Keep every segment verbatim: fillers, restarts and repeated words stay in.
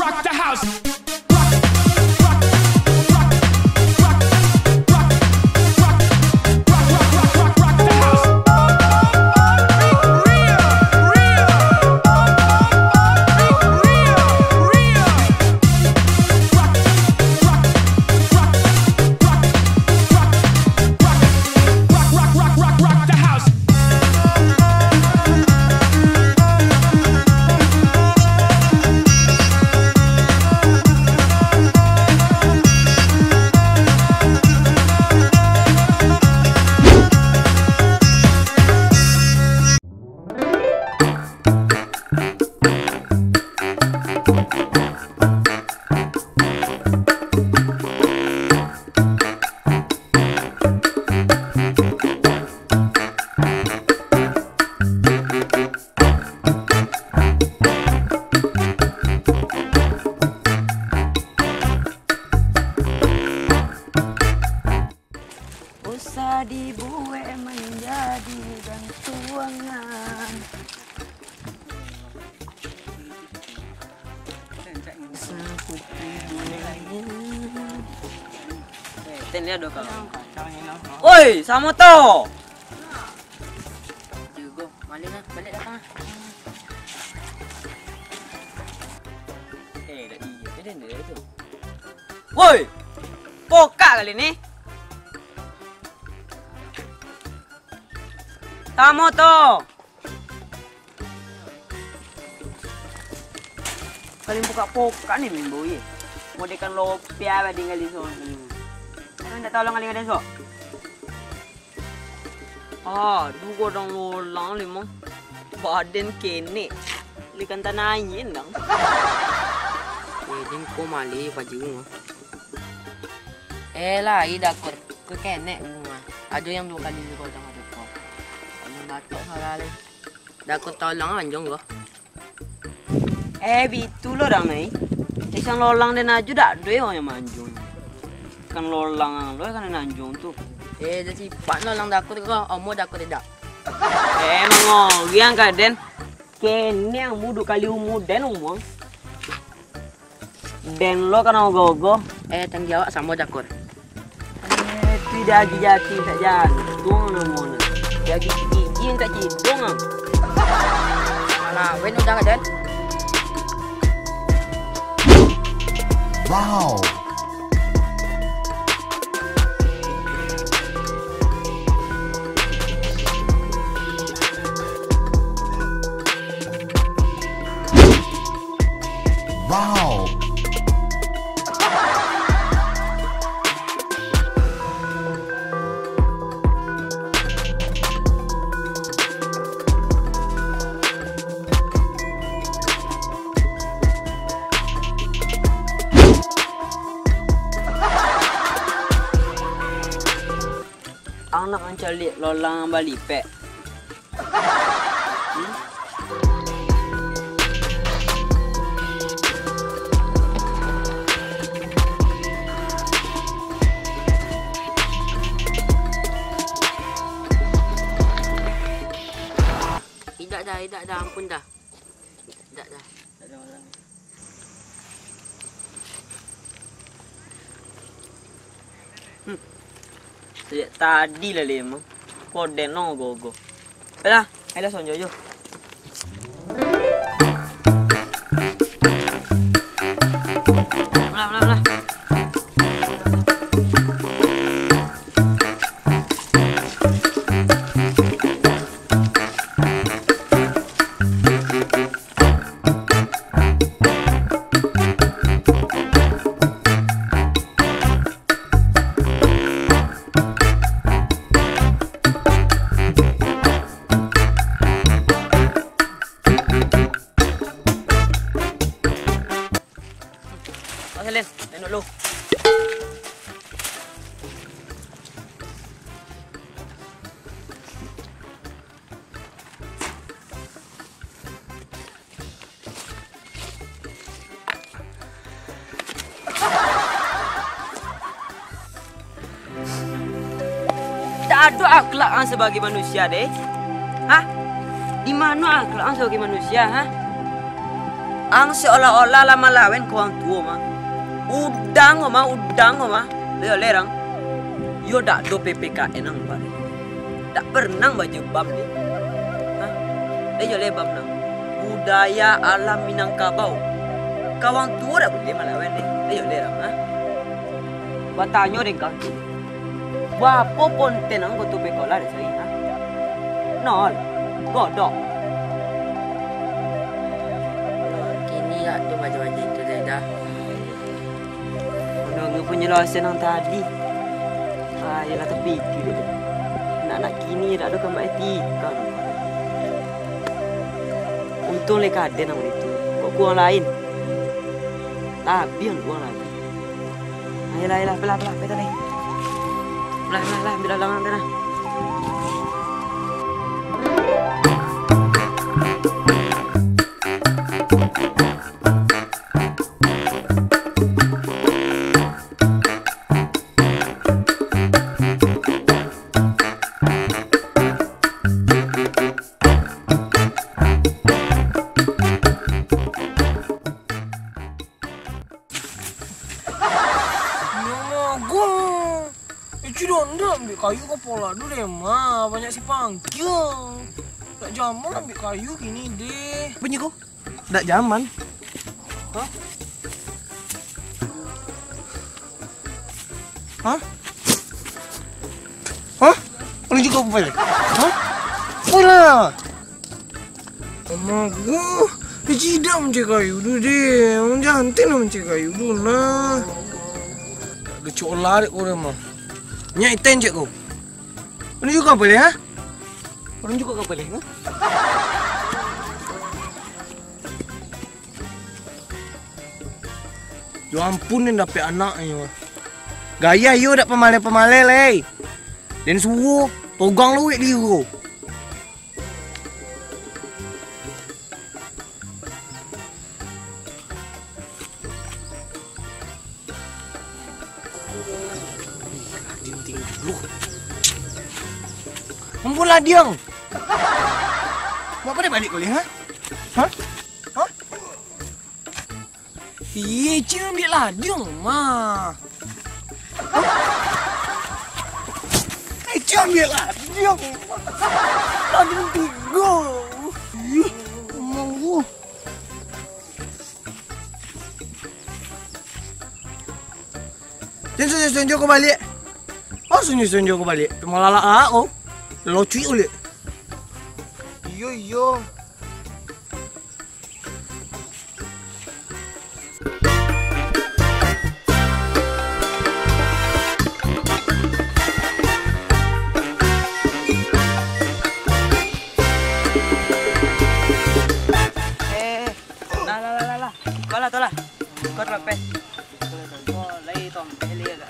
Rock the house. Usah dibuek manjadi gantuangan. Ten, lihat dong, kawan. Oi, samo to. Jugo, baliak lah, baliak datang lah. Eh, dah iya, dia dah tu. Woi, pokak kali ni. Samo to. Kalian pokak-pokak ni, Mimbo, ye. Modekan lopia bading kali so. Kalian minta tolong kali kalian so. Ah, duo godang lolang limang. Badan kenek. Likan tanah angin dang. Eh, jingko mali baju mah. Eh, lai dakur. Ke kenek bunga. Ado yang duo kali duo godang ado ko. Ado batok salah lai. Dakur tolong anjong ko. Eh, bitu lo dang, Nai. Isang lolang den aju dak doh wang yang manjung. Kan lolang lo kan den anjung tu. Eh, dah sipat lolang dakur ko, omo dakur idak. Eh, mangoriang ka den. Kene ang mudu kali umu den umuang. Den lo kan ogo-ogo. Eh, tanggi awak samo dakur. Eh, tu dah agi jati tak jantung namo na. Dah agi gigi tak cidong am. Alah, wen udah kan, Den? Wow. Wow. Anak mancaliak lolang balipek. Hmm? Idak dah, idak dah, ampun dah. Dak, dak. Hmm. Sajak tadi lah lemah. Koden no gogo. Alah, alah sonjo jo. Alah, alah, alah. Mak Selin, naik dulu. Tak ado akhlak ang sabagai manusia, deh. Hah? Di mano akhlak ang sabagai manusia, hah? Ang seolah-olah lah malawan ka urang tuo mah. Udang ko mah, udang ko mah. Lah iyo lai ang. Iyo dak ado P P K N ang bari. Dak pernah baco BAM deh. Hah? Lah iyo lai BAM nang. Budaya alam Minangkabau. Ka urang tuo dak buliah malawan deh. Lah iyo lai ang, ha? Batanyo dek kau. Barapo ponten anggoto sekolah dek sahari, ha? Nol. Godok. Kini dak ado baco-baco itu lai dah. Mandanga panjelasan nan tadi. Ah, iyolah, tapi itu dek tu. Anak-anak kini dak ado kambak etika. Untuang lai ka den nan itu. Kok kurang lain? Labiah kurang lain. Ayolah, ayolah, pelah, pelah, pelah tadi. Pelah, pelah, pelah, ambiak lah ulang tadi nah. Namagung. Eh, Cik Donda ambiak kayu ka pola tu deh, mah. Banyak si pangkia. Dak jaman ambiak kayu kini deh. Bunyi ko? Dak jaman. Hah? Hah? Hah? Urang juo ka bapaleh? Hah? Pulang lah. Amago, eh, cidak mancari kayu tu deh. Urang jantan lah mancari kayu tu nah. Tak ada colah dek urang mah. Nyak itan cek ko. Urang juo ka bapaleh, ha? Urang juo ka bapaleh, ha? Yo ampun, den dapek anak nyo. Gaya iyo dak pamaleh-pamaleh lai. Den suruah, togang luek diro. Ampun lah, Diang. Buat apa dia balik kau, Ling, ha? Ha? Ha? Iye, Cing, ambiak lah, Diang, mah. Iye, Cing, ambiak lah, Diang. Lah, Diang tigo. Ih, emang gua. Jan, jan, jan, jan, kau baliak. Oh, sunyi, sunyi, kau baliak. Cuma lalak, lalak, kau. Locuik ulik. Iyo, iyo. Eh, lah, lah, lah, lah, lah. Kau lah, tu lah. Kau terapeh. Kau lah, tu. Kau lah, itu. Eli agak. Lah.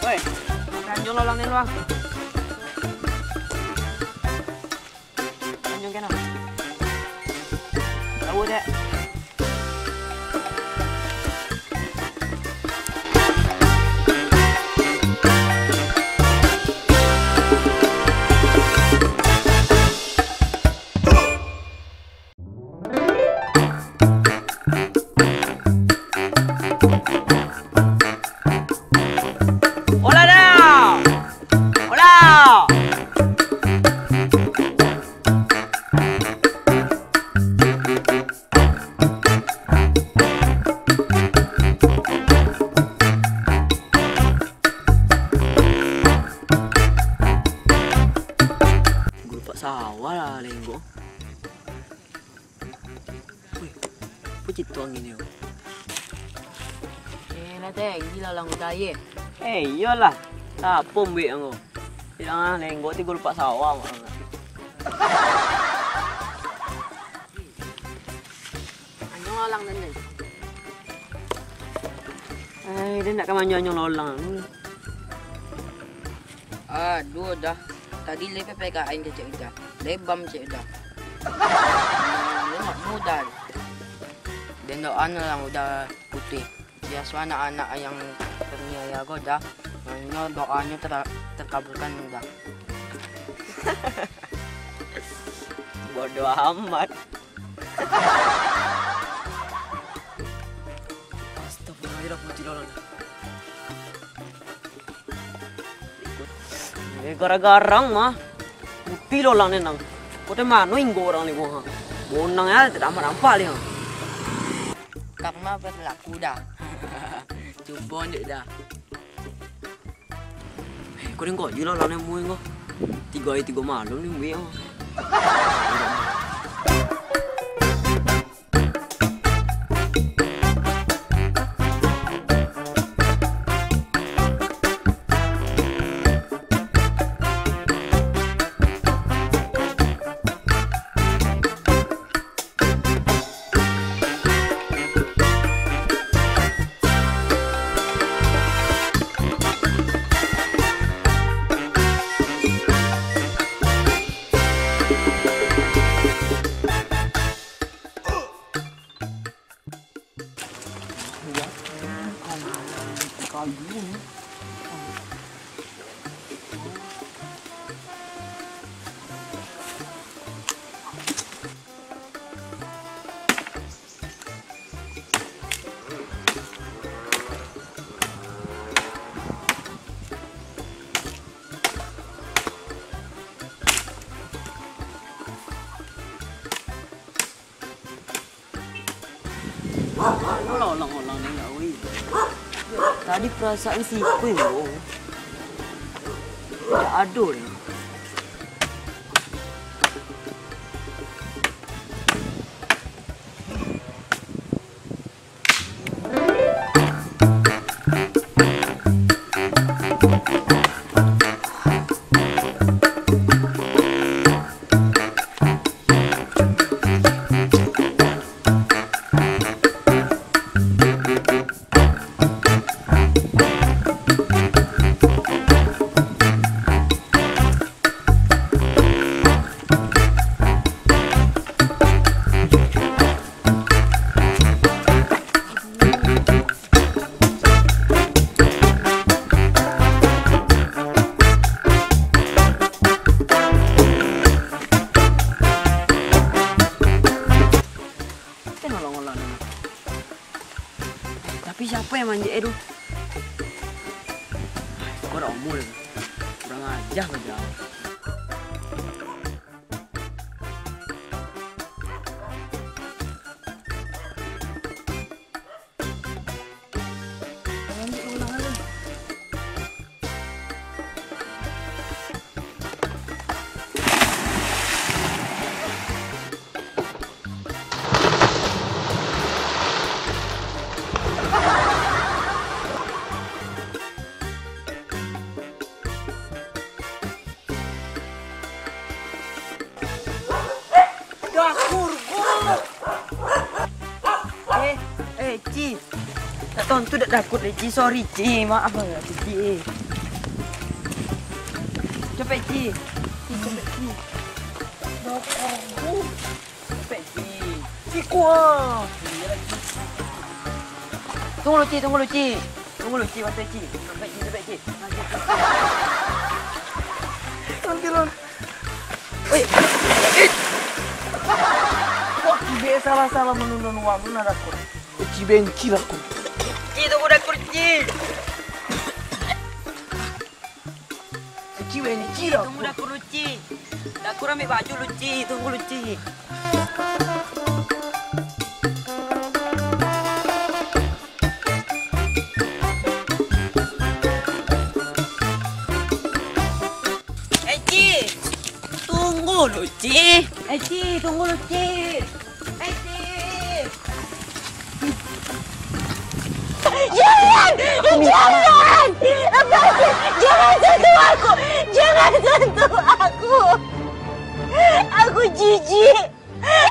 Woi, tanjung lolang ni luang. Tanjung kena. Tahu dek. Olah dah! Olah! Gulupak sawah lah, Lenggo. Wih, apo cito angin nyo? Eh, lah tinggi lah langkau aia. Eh, iyolah. Sapo mbuek ang ko? Bilang ah, Lenggo ti gulupak sawah, mak. Anyo lalang den, den. Ai, den nak ka manyo-anyo lalang. Aduh, dah. Tadi lai P P K N kecek udah. Lai BAM cek udah. Dia nak muda. Dia doa lah muda putih. Biaso anak-anak yang terniaga ko dah, nyo doanyo ter-, terkabulkan dah. Bodoh amat. Astagfirullahaladzim, putih lalang. Eh, gara-gara ang mah, putih lalang nenang. Kota mano inggo urang ni, wah. Bonang ya, tidak nampak-nampak dia. Karma berlaku dah. Cubo dek dah. Eh, kau dengkok je lah, lah nemu kau. Tigo hari tigo malam ni, weh. Alah, ulang-ulang ni ndak, weh. Tadi perasaan si Ipul, bro. Ndak ado deh. Kan olah-olah ni. Eh, tapi siapa yang manjek tu? Kau dah umur. Kurang ajar kau jauh. Dakur, go! Eh, eh, Ci. Tak tahu tu dak dakur deh, Ci. Sorry, Ci. Maaf lah, Ci, eh. Capek, Ci. Ci, capek, Ci. Dakur, go. Capek, Ci. Ci, kuah. Tunggu lu, Ci, tunggu lu, Ci. Tunggu lu, Ci, bantai, Ci. Capek, Ci, capek, Ci. Nanti, Ron. Oi. Eh. Kok Cibe salah-salah manulun wang tu, nah, Dakur? Cibe benci Dakur. Ci, tunggu Dakur, Ci. Cibe benci Dakur. Tunggu Dakur lu, Ci. Dakur ambiak baju lu, Ci. Tunggu lu, Ci. Eh, Ci. Tunggu lu, Ci. Eh, Ci, tunggu lu, Ci. Eh, Ci. Jangan! Jangan! Lepasin! Jangan sentuh aku! Jangan sentuh aku! Aku jijik!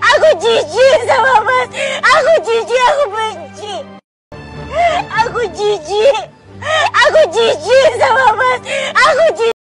Aku jijik sama Mas! Aku jijik! Aku benci! Aku jijik! Aku jijik sama Mas! Aku jijik!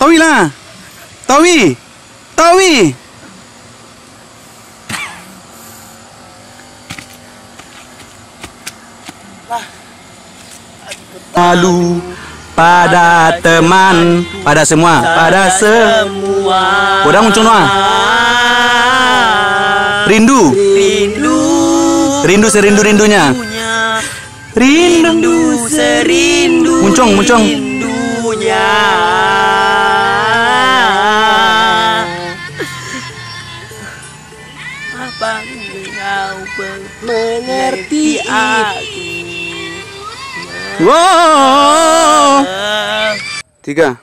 Tawi lah. Tawi. Tawi. Lalu pada teman, pada semua, pada se-, Kodang Muncung Noah. Rindu. Rindu. Rindu serindu-rindunya. Rindu. Rindu serindu Muncung, Muncung. Rindunya. Apa engkau pe-, mengerti aku? Wow. Tiga.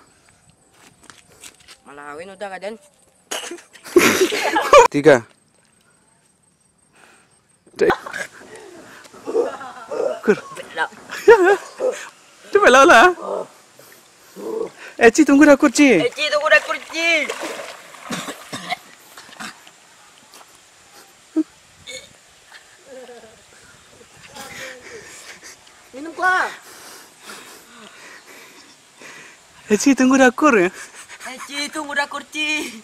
Malah awin udah kaden. Tiga. Kur. Cepatlah lah. Eh, Ci, tunggu dah, Kur, Ci. Eh, Ci, tunggu dah, Kur, Ci. Minum kuah. Eh, Ci, tunggu dah, Kur, ya. Eh, Ci, tunggu dah, Kur, Ci.